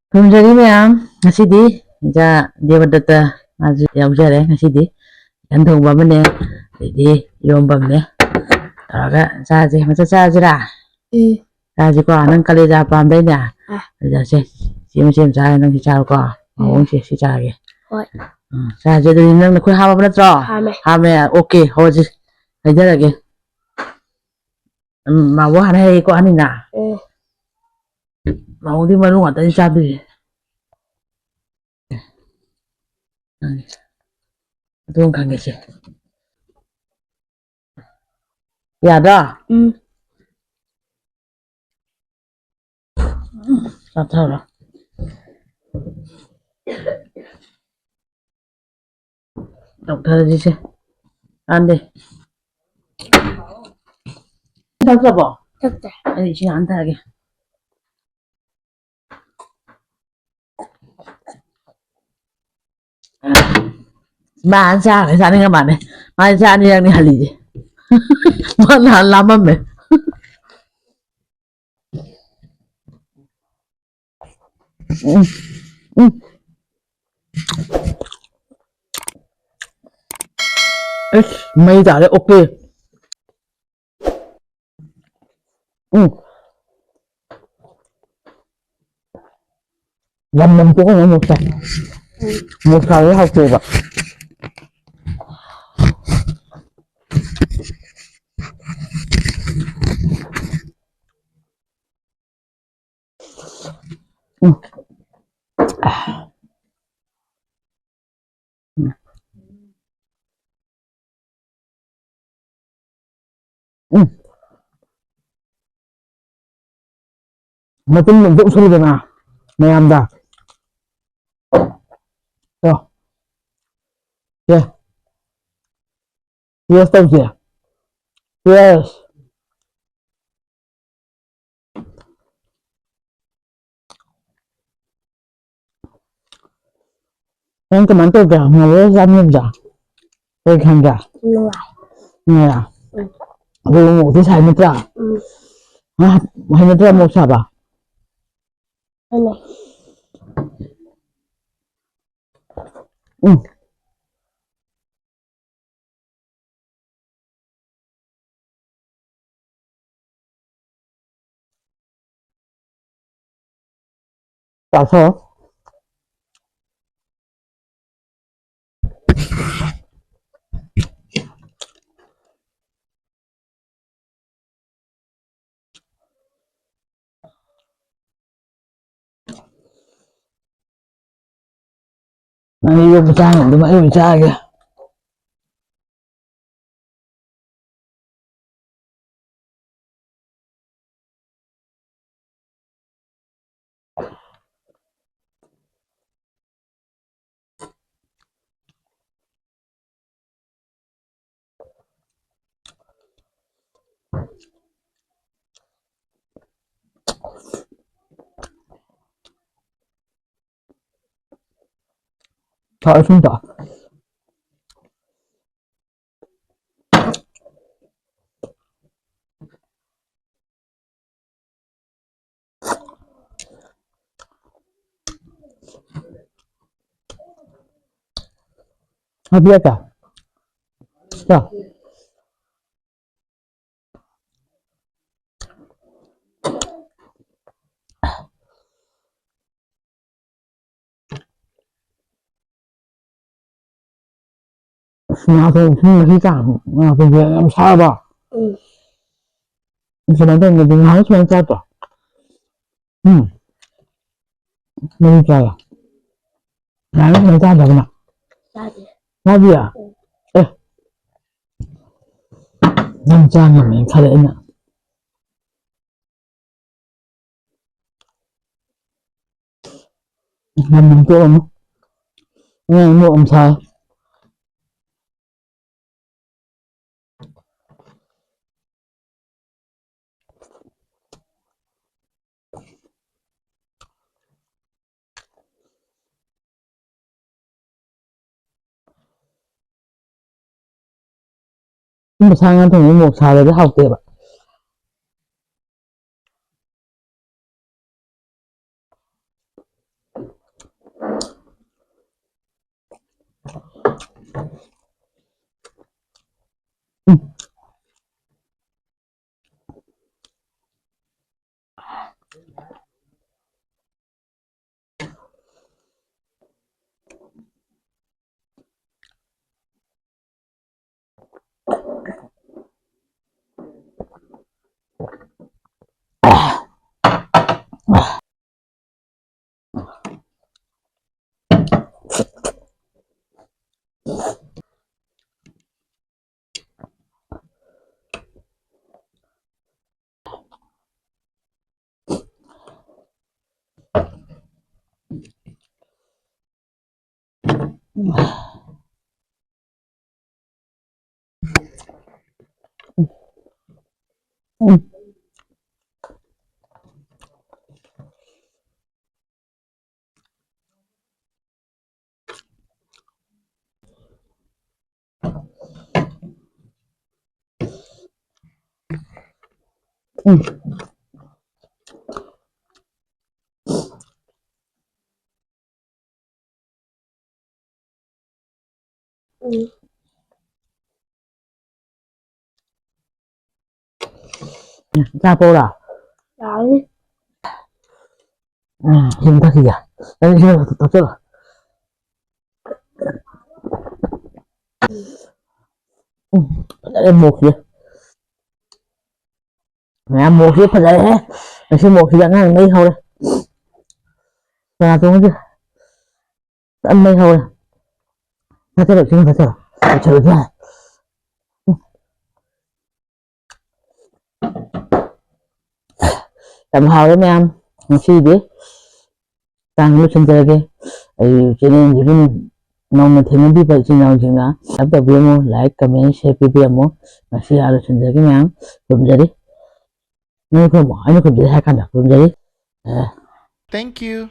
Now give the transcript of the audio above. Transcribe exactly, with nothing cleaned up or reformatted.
ꯈꯨꯔꯨꯝꯖꯔꯤ ꯃꯌꯥꯝ꯫ ꯉꯁꯤꯗꯤ ꯏꯆꯥ ꯗꯦꯕꯗꯠꯇ ꯃꯥꯁꯨ ꯌꯥꯎꯖꯔꯦ꯫ ꯉꯁꯤꯗꯤ ꯆꯤꯀꯟ ꯊꯣꯡꯕ ꯑꯃꯅꯦ, ꯑꯗꯩꯗꯤ ꯏꯔꯣꯝꯕ ꯑꯃꯅꯦ ꯇꯧꯔꯒ ꯆꯥꯁꯦ꯫ ꯃꯆꯥ ꯆꯥꯁꯤꯔꯥ? ꯎꯝ꯫ ꯆꯥꯁꯤꯀꯣ꯫ ꯅꯪ ꯀꯂꯦꯖꯥ ꯄꯥꯝꯗꯥꯏꯅꯦ? ꯑꯥ꯫ ꯀꯂꯦꯖꯥꯁꯦ ꯁꯤ ꯑꯃ ꯁꯦꯝ ꯆꯥꯔꯦ꯫ ꯅꯪ ꯁꯤ ꯆꯥꯔꯣꯀꯣ꯫ ꯎꯝ꯫ ꯃꯑꯣꯡꯁꯦ ꯁꯤ ꯆꯥꯔꯒꯦ꯫ ꯍꯣꯏ꯫ ꯎꯝ, ꯆꯥꯁꯦ꯫ ꯑꯗꯨꯗꯤ ꯅꯪ ꯅꯈꯨꯠ ꯍꯥꯝꯃꯕ ꯅꯠꯇ꯭ꯔꯣ? ꯍꯥꯝꯃꯦ꯫ ꯍꯥꯝꯃꯦ꯫ ꯑꯣꯀꯦ꯫ ꯍꯣꯏ, ꯁꯤ ꯍꯥꯏꯖꯔꯒꯦ꯫ ꯎꯝ, ꯃꯥꯕꯨ ꯍꯥꯟꯅ ꯍꯩꯌꯦꯀꯣ, ꯑꯍꯟꯅꯤꯅ꯫ ꯎꯝ꯫ ꯃꯥꯕꯨꯗꯤ ꯃꯔꯨ ꯉꯥꯛꯇꯅꯤ ꯆꯥꯗꯣꯏꯁꯦ꯫ ꯎꯝ꯫ ꯑꯗꯨꯝ ꯈꯪꯉꯦꯁꯦ꯫ ꯌꯥꯗ꯭ꯔꯥ? ꯎꯝ꯫ ꯆꯥꯊꯔꯣ꯫ ꯇꯧꯊꯔꯁꯤꯁꯦ꯫ ꯀꯥꯟꯗꯦ꯫ ꯊꯛꯇ꯭ꯔꯕꯣ? ꯊꯛꯇ꯭ꯔꯦ꯫ ꯑꯩ ꯏꯁꯤꯡ ꯍꯥꯟꯅ ꯊꯛꯑꯒꯦ꯫ ꯃꯥ ꯍꯥꯟꯅ ꯆꯥꯈ꯭ꯔꯦ, ꯆꯥꯅꯤꯡꯉ ꯃꯥꯜꯂꯦ꯫ ꯃꯥꯗꯤ ꯆꯥ ꯑꯅꯤꯔꯛꯅꯤ ꯍꯜꯂꯤꯁꯦ꯫ ꯃꯥ ꯅꯍꯥꯟ ꯂꯥꯝꯃꯝꯃꯦ꯫ ꯎꯝ, ꯎꯝ꯫ ꯑꯁ, ꯃꯩ ꯇꯥꯔꯦ, ꯑꯣꯀꯦ꯫ ꯎꯝ꯫ ꯌꯥꯝ ꯅꯝꯊꯣꯛꯑꯒ ꯑꯃꯨꯛ ꯆꯥꯏ꯫ ꯃꯣꯔꯣꯛ ꯁꯥꯕꯗꯤ ꯍꯥꯎꯇꯦꯕ꯫ ꯎꯝ꯫ ꯎꯝ꯫ ꯃꯇꯨꯝ ꯑꯝꯇ ꯎꯠꯁꯜꯂꯨꯗꯅ ꯃꯌꯥꯝꯗ꯫ ꯇꯣ꯫ ꯁꯦ꯫ Yes ꯇꯧꯁꯦ꯫ Yes꯫ ꯅꯪ ꯀꯃꯥꯏꯅ ꯇꯧꯒꯦ? ꯉꯧꯔꯒ ꯆꯥꯅꯤꯡꯕ꯭ꯔꯥ? ꯀꯩ ꯈꯟꯒꯦ? ꯅꯨꯡꯉꯥꯏ꯫ ꯅꯨꯡꯉꯥꯏꯔꯥ? ꯎꯝ꯫ ꯑꯗꯨꯒ ꯃꯣꯔꯣꯛꯇꯤ ꯁꯥꯏ ꯅꯠꯇ꯭ꯔꯥ? ꯎꯝ꯫ ꯍꯥ? ꯍꯩꯅꯗ꯭ꯔꯥ ꯃꯣꯔꯣꯛ ꯁꯥꯕ? ꯍꯩꯅꯩ꯫ ꯎꯝ꯫ ꯆꯥꯊꯣꯛ꯫ ꯅꯪ ꯌꯣꯠꯄ ꯆꯥ ꯉꯝꯗꯕ ꯑꯩ ꯑꯣꯏꯅ ꯆꯥꯒꯦ꯫ ꯊꯥꯎ ꯏꯁꯤꯡ ꯊꯥꯎ꯫ ꯍꯥꯞꯄꯤꯔꯛꯀꯦ꯫ ꯆꯥꯎ꯫ ꯑꯁ, ꯉꯥ ꯊꯣꯡ ꯏꯁꯤꯡ ꯃꯍꯤ ꯆꯥꯡ, ꯉꯥ ꯊꯣꯡꯁꯦ ꯌꯥꯝ ꯁꯥꯔꯕ? ꯎꯝ꯫ ꯁꯨꯃꯥꯏꯅ ꯇꯧꯅꯤ, ꯉꯥꯏꯍꯥꯛ ꯁꯨꯃꯥꯏꯅ ꯆꯥꯗ꯭ꯔꯣ? ꯎꯝ꯫ ꯃꯍꯤ ꯆꯥꯔꯣ꯫ ꯉꯥꯏꯍꯥꯛ ꯁꯨꯃꯥꯏꯅ ꯆꯥꯗ꯭ꯔꯕ ꯅꯪ? ꯆꯥꯗꯦ꯫ ꯆꯥꯗꯤꯌꯦ? ꯎꯝ꯫ ꯑꯦ꯫ ꯅꯪ ꯆꯥ ꯉꯝꯃꯦꯅ ꯈꯜꯂꯦ ꯑꯩꯅ꯫ ꯉꯝꯃꯦ, ꯇꯣꯛꯑꯅꯨ꯫ ꯑꯉꯥꯡ ꯃꯣꯛ ꯑꯃ ꯁꯥꯏ꯫ ꯁꯨꯝꯕ ꯁꯥ ꯉꯥ ꯊꯣꯡꯕ ꯃꯣꯔꯣꯛ ꯁꯥꯗ꯭ꯔꯗꯤ ꯍꯥꯎꯇꯦꯕ꯫ ꯎꯝ꯫ ꯎꯝ꯫ ꯎꯝ꯫ ꯎꯝ, ꯆꯥ ꯄꯧꯔꯥ? ꯌꯥꯔꯅꯤ꯫ ꯎꯝ, ꯁꯤ ꯑꯃꯨꯛ ꯊꯛꯈꯤꯒꯦ꯫ ꯅꯪ ꯏꯁꯤꯡ ꯊꯛꯆꯜꯂꯣ꯫ ꯎꯝ, ꯐꯖꯔꯦ ꯃꯣꯔꯣꯛꯁꯦ꯫ ꯃꯌꯥꯝ ꯃꯣꯔꯣꯛꯁꯦ ꯐꯖꯔꯦꯍꯦ꯫ ꯉꯁꯤ ꯃꯣꯔꯣꯛꯁꯤꯗꯤ ꯑꯉꯥꯡ ꯃꯩ ꯍꯧꯔꯦ꯫ ꯀꯅꯥ ꯇꯣꯡꯉꯁꯤ? ꯌꯥꯝ ꯃꯩ ꯍꯧꯔꯦ꯫ ꯊꯛꯆꯜꯂꯣ, ꯏꯁꯤꯡ ꯊꯛꯆꯜꯂꯣ꯫ ꯊꯛꯆꯜꯂꯣ, ꯏꯕꯦꯝꯃ꯫ ꯌꯥꯝ ꯍꯥꯎꯔꯦ ꯃꯌꯥꯝ꯫ ꯉꯁꯤꯗꯤ ꯇꯥꯡ ꯂꯣꯏꯁꯤꯟꯖꯔꯒꯦ꯫ ꯑꯩ ꯆꯦꯅꯦꯜꯁꯤꯒꯤ ꯅꯧꯅ ꯊꯦꯡꯅꯕꯤꯕ ꯏꯆꯤꯟ ꯏꯅꯥꯎꯁꯤꯡꯅ subscribe ꯇꯧꯕꯤꯔꯝꯃꯨ, like, comment, share ꯄꯤꯕꯤꯔꯝꯃꯨ꯫ ꯉꯁꯤ ꯑꯥ ꯂꯣꯏꯁꯤꯟꯖꯔꯒꯦ ꯃꯌꯥꯝ꯫ ꯈꯨꯔꯨꯝꯖꯔꯤ꯫ ꯅꯣꯏ ꯈꯨꯔꯨꯝꯃꯣ, ꯑꯩꯅ ꯈꯨꯔꯨꯝꯖꯔꯤ ꯍꯥꯏꯔ ꯀꯥꯟꯗ ꯈꯨꯔꯨꯝꯖꯔꯤ꯫ ꯑꯦ꯫ Thank you꯫